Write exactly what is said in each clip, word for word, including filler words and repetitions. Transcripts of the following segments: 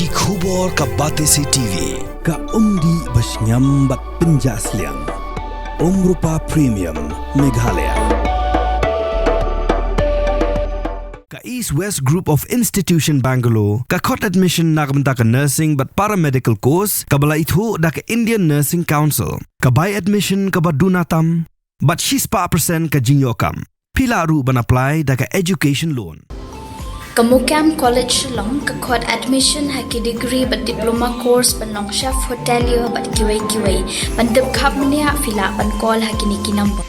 Ki khubor ka Batesi T V, ka umdih ba shngiam bad pynjah sliang. Umrupa Premium, Meghalaya. Ka East West Group of Institution Bangalore, ka khot admission na ka bynta ka nursing bad paramedical course, kaba la ithuh da ka Indian Nursing Council, ka bai admission kaba duna tam, bad shispah percent ka jingïoh kam. Phi lah ruh ban apply da ka education loan. Ka MOKAM College Shillong ka khot admission ha ki degree bad diploma course ban long chef hotelier bad kiwei kiwei. Ban tip khapmniah phi lah ban call ha kine ki number.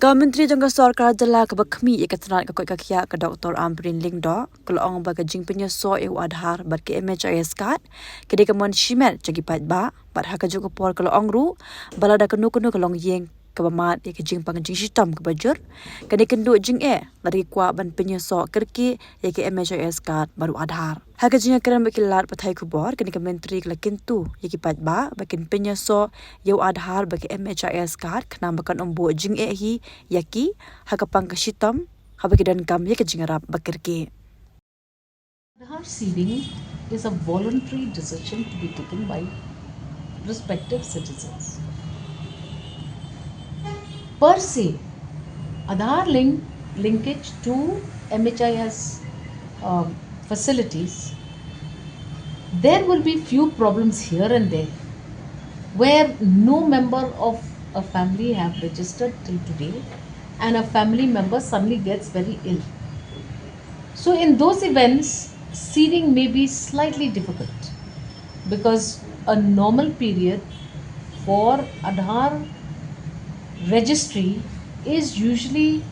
Ka Myntri jong ka Sorkar Jylla kaba khmih ïa ka tnat ka koit ka khiah ka Doctor Ampareen Lyngdoh ka la ong ba ka jingpynïasoh ïa u Aadhaar bad ka M H I S card ka dei ka mon shimet jong ki paidbah, bad ha kajuh ka por ka la ong ruh ba lada kano kano ka longïing kaba mad ïa ka jingpang jingshitom kaba jur, kan ïakynduh jingeh lada ki kwah ban pynïasoh kyrkieh ïa ka M H I S card bad u Aadhaar. Ha ka jingïakren bad ki lad pathai khubor, kane ka Myntri ka la kyntu ïa ki paidbah ba kin pynïasoh ïa u Aadhaar bad ka M H I S card khnang ba kan ym buh jingeh hi ïa ki ha ka pang ka shitom, haba ki donkam ïa ka jingïarap ba kyrkieh. Aadhaar seeding is a voluntary decision to be taken by respective citizens. Per se, Aadhaar link, linkage to M H I S um, facilities, there will be few problems here and there where no member of a family have registered till today and a family member suddenly gets very ill. So in those events, seeding may be slightly difficult because a normal period for Aadhaar registry is usually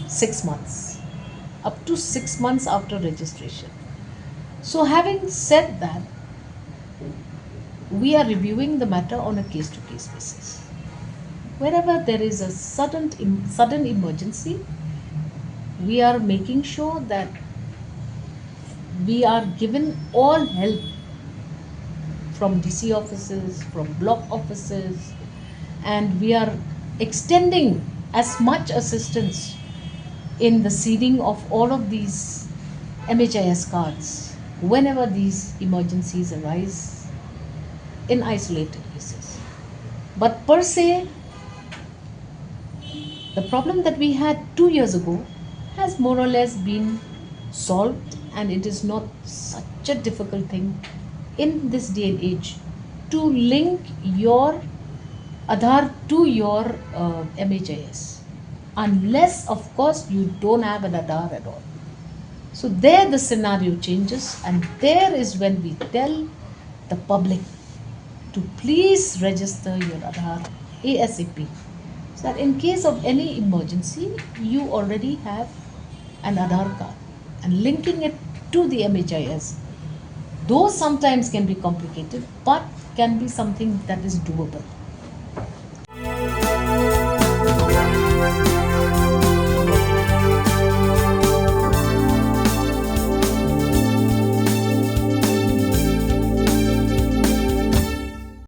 six months, up to six months after registration. So, having said that, we are reviewing the matter on a case to case basis. Wherever there is a sudden, sudden emergency, we are making sure that we are given all help from D C offices, from block offices, and we are extending as much assistance in the seeding of all of these M H I S cards whenever these emergencies arise in isolated cases. But per se, the problem that we had two years ago has more or less been solved, and it is not such a difficult thing in this day and age to link your Aadhaar to your uh, M H I S, unless, of course, you don't have an Aadhaar at all. So, there the scenario changes, and there is when we tell the public to please register your Aadhaar ASAP, so that in case of any emergency, you already have an Aadhaar card, and linking it to the M H I S, though sometimes can be complicated, but can be something that is doable.